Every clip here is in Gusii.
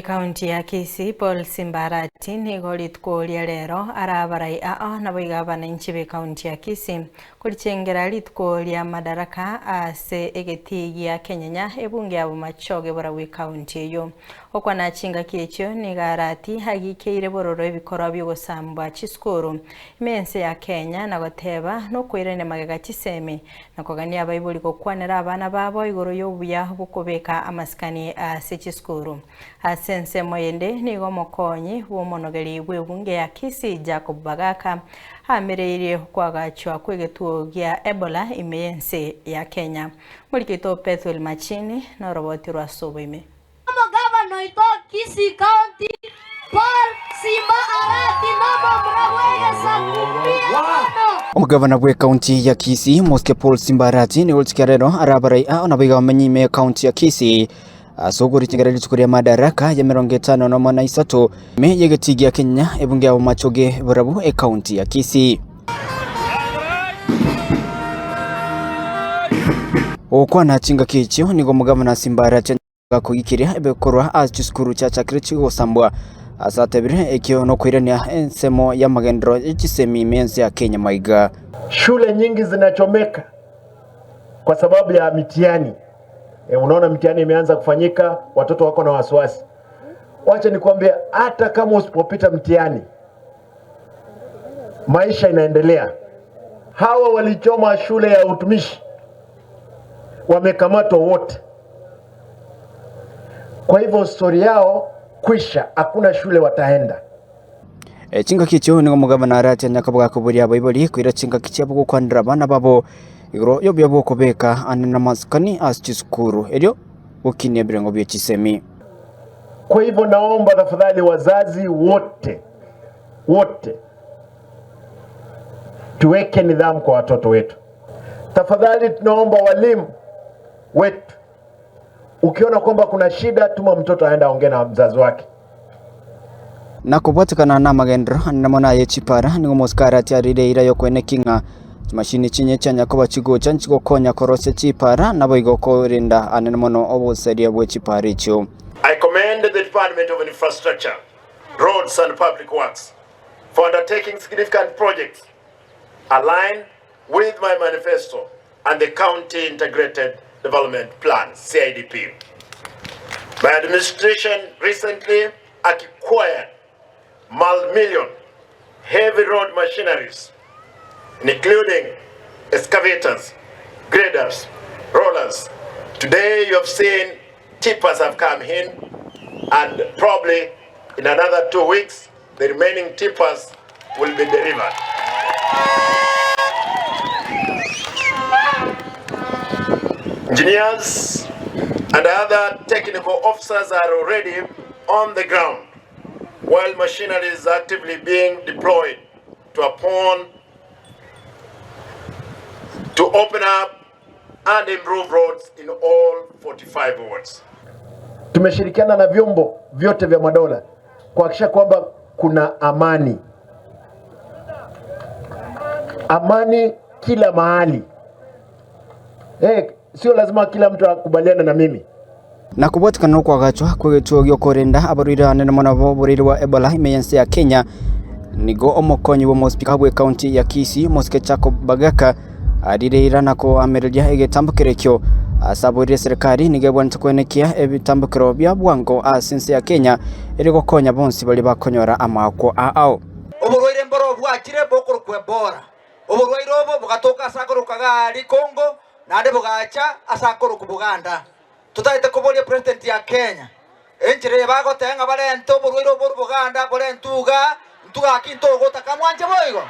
Ekaunti ya Kisii, Paul Simba Arati nigo rituko ria rero arabarai ao naboigo abananchi b'ekaunti ya Kisii korichengera rituko ria Madaraka ase egetii gia Kenyenya ebunge ya Bomachoge borabwo ekaunti eyio. Okwana chingaki echio nigo Arati agikeire bororo ebikorwa bi'ogosambwa chisukuru ime ense ya Kenya na goteba nokoirania magega chisemi na kogania abaibori gokwanera abana babo igoro y'obuya bw'okobeka amasikani ase chisukuru. Ase ensemo ende nigo omokonyi bw'omonogeri bw'ebunge ya Kisii Jacob Bagaka aamereirie okoagachwa kw'egetuo gia Ebola ime y'ense ya Kenya. Morikito Pethuel Machini noroboti rwa Soboime. Omogavana oito o Kisii County, Paul Simba Arati nomomura bw'egesaku mbuya mono. Omogavana bw'ekaunti ya Kisii, Mosike Paul Simba Arati, nigo rituko rero arabarai ao naboigo abamenyi ime y'ekaunti ya Kisii ase okoritinkera rituko ria Madaraka y'emerongo etano nomo na isato ime y'egetii gia Kenya ebunge ya Bomachoge Borabu ekaunti ya Kisii. Gokwana chingaki echio nigo omogavana Simba Arati Gakogikiria ebikorwa ase chisukuru chiachakire chigosambwa, ase atebire ekio nokoirania ensemo y'amagenderero ye chisemi ime ense ya Kenya maiga. Shule nyingi zinachomeka kwa sababu ya mitihani. E, unaona mitihani imeanza kufanyika, watoto wako na wasiwasi. Wacha nikwambie, hata kama usipopita mtihani, maisha inaendelea. Hawa walichoma shule ya utumishi wamekamatwa wote. Kwa hivyo stori yao kwisha, hakuna shule wataenda. Eh, Chingaki echio nigo omogabana arache nyakaboga koboria abaibori koira chingaki chiabo gokwanera abana babo igoro y'obuya bw'okobeka ane namasikani ase chisukuru erio gokinia ebirengo bie chisemi. Kwa hivyo naomba tafadhali wazazi wote wote tuweke nidhamu kwa watoto wetu. Tafadhali tunaomba walimu wetu, ukiona kwamba kuna shida, tuma mtoto aende aongee na mzazi wake. Na kobwatekana namagenderero ane mono aye chipara, nigo omosikari atiarire eira y'okoenekia ng'a chimashini chinye chianya koba chigocha nchigokonya korosia chipara, naboigo korenda anene mono obosaria bwe chipara echio. I commend the Department of Infrastructure, Roads and Public Works for undertaking significant projects aligned with my manifesto and the County Integrated Development Plan, CIDP. My administration recently acquired multi-million heavy road machineries, including excavators, graders, rollers. Today you have seen tippers have come in and probably in another 2 weeks The remaining tippers will be delivered. Engineers and other technical officers are already on the ground while machinery is actively being deployed to upon to open up and improve roads in all 45 wards. Tumeshirikiana na vyombo vyote vya madola kuhakikisha kwamba kuna amani, amani kila mahali. Hey, sio lazima kila mtu akubaliane na mimi. Na kobwatekana nokoagachwa kw'egetuo gi'okorenda abarwaire abanene mono b'oborwaire bwa Ebola ime y'ense ya Kenya, nigo omokonyi bw'omosipika bw'ecounty ya Kisii omosike Jacob Bagaka arire eira na koamereria egetambokero ekio ase aboirire eserekari nigo ebwenerete koenekia ebitambokero bia bwango ase ense ya Kenya erio gokonya bonsi baria bakonyora amaakwa ao. Oborwaire mboro bwachire bokorokwa Ebola. Oborwaire obo bogatoka ase akorokwa Gari Congo, naende bogacha ase akorokwa Buganda. Totagete koboria president ya Kenya, enchera eye bagoteba ng'a barente oborwaire obo borwa Buganda borentwe igaa, intwe gaki ntogotaka mwanche boigo?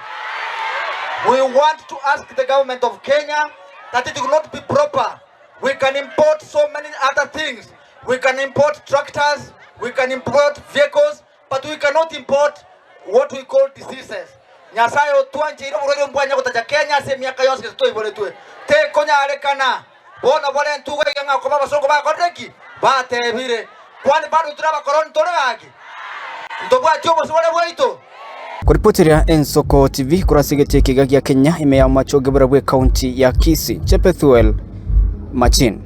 We want to ask the government of Kenya that it will not be proper. We can import so many other things. We can import tractors, we can import vehicles, but we cannot import what we call diseases. Nyasaye otwancheire oborwaire mbwanya gotacha Kenya ase emiaka yonsi gose toiboretwe. Tekonyarekana. Bono borentwe iga iga ng'a okoba abasongo bakorire ki? Batebire. Kwani bado tore abakoroni tore gaki? Ntobwati obosibore bwaito? Koripoteria Ensoko TV korwa ase egetii ekiga gia Kenya ime ya Omochoge bore bw'Ekaunti ya Kisii, Chepethuel Machin.